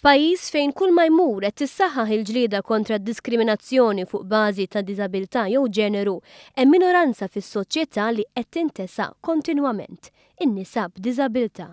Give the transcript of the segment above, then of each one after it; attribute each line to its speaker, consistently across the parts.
Speaker 1: F'pajjiż fejn kull ma jmur qed tissaħħaħ il-ġlieda kontra d-diskriminazzjoni fuq bażi ta' diżabilità jew ġeneru, hemm minoranza fis-soċjetà li qed tintesa kontinwament, in-nisa b'diżabilità.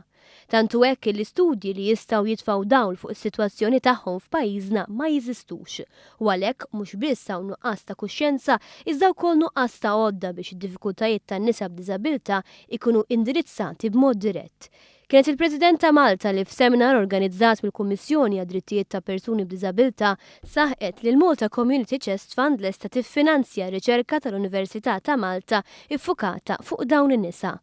Speaker 1: Tant hu hekk illi studji li jistgħu jitfgħu dawl fuq is-sitwazzjoni tagħhom f'pajjiżna ma jeżistux. U għalhekk mhux biss hawn nuqqas ta' kuxjenza iżda wkoll nuqqas ta' għodda biex id-diffikultajiet tan-nisa b'diżabilità jkunu indirizzati b'mod dirett. Kienet il-President ta' Malta li f'seminar organizzat mill-Kummissjoni għad-Drittijiet ta' Persuni b'Diżabilità saħqet li l-Malta Community Chest Fund lesta tiffinanzja riċerka tal-Università ta' Malta iffukata fuq dawn in-nisa.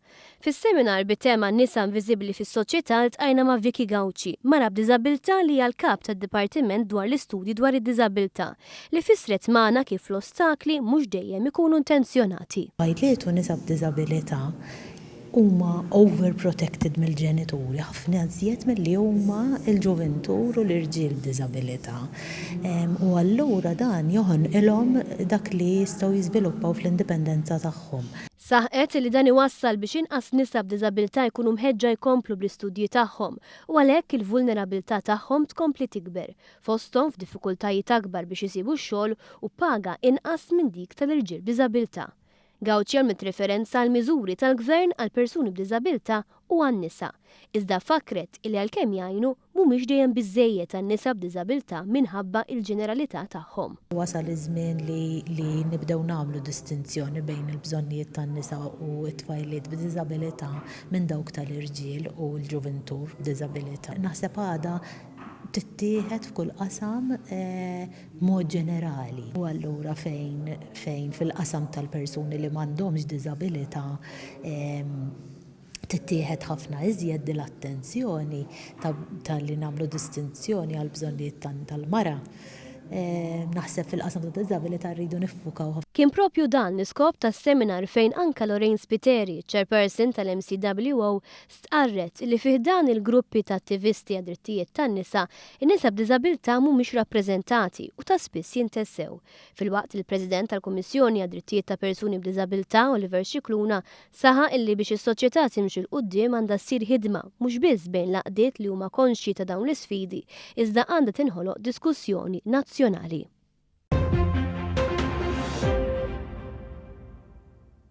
Speaker 1: Fis-seminar bit-tema Nisa Inviżibbli fis-Soċjetà ltqajna ma' Vicky Gauci, mara b'diżabilità li hija l-Kap tad-Dipartiment dwar l-Istudji dwar id-Diżabilità, li fissret magħna kif l-ostakli mhux dejjem ikunu intenzjonati.
Speaker 2: Tfajliet u nisa b'diżabilità huma overprotected mill-ġenituri ħafna iżjed milli huma l-ġuvintur u l-irġiel b'diżabilità. U allura dan joħonqilhom dak li jistgħu jiżviluppaw fl-indipendenza tagħhom.
Speaker 1: Saħqet li dan iwassal biex inqas nisa b'diżabilità jkunu mħeġġa jkomplu bl-istudji tagħhom u għalhekk il-vulnerabilità tagħhom tkompli tikber, fosthom f'diffikultajiet akbar biex isibu x-xogħol u b'paga inqas minn dik tal-irġiel b'diżabilità. Gauci għamlet referenza għall-miżuri tal-Gvern għall-persuni b'diżabilità u għan-nisa, iżda fakkret illi għalkemm jgħinu, mhumiex dejjem biżżejjed għan-nisa b'diżabilità minħabba l-ġeneralità tagħhom.
Speaker 2: Wasal iż-żmien li li nibdew nagħmlu distinzjoni bejn il-bżonnijiet tan-nisa u t-tfajliet b'diżabilità minn dawk tal-irġiel u l-ġuvintur b'diżabilità. Naħseb għada tittieħed f'kull qasam b'mod ġenerali. U allura fejn fejn fil-qasam tal-persuni li m'għandhomx diżabilità tittieħed ħafna iżjed din l-attenzjoni ta' li nagħmlu distinzjoni għall-bżonnijiet tal-mara. Naħseb fil-qasam tad-diżabilità rridu niffukaw ħafna.
Speaker 1: Kien propju dan l-iskop tas-seminar fejn anke Lorraine Spiteri, Chairperson tal-MCWO, Stqarret li fi ħdan il-gruppi ta' attivisti għad-drittijiet tan-nisa, in-nisa b'diżabilità mhumiex rappreżentati u ta' spiss jintessew. Filwaqt li l-President tal-Kummissjoni għad-Drittijiet ta' Persuni b'Diżabilità, Oliver Scicluna, saħaq illi biex is-soċjetà timxi 'l quddiem għandha ssir ħidma mhux biss bejn l-għaqdiet li huma konxji ta' dawn l-isfidi iżda għandha tinħoloq diskussjoni nazzjonali.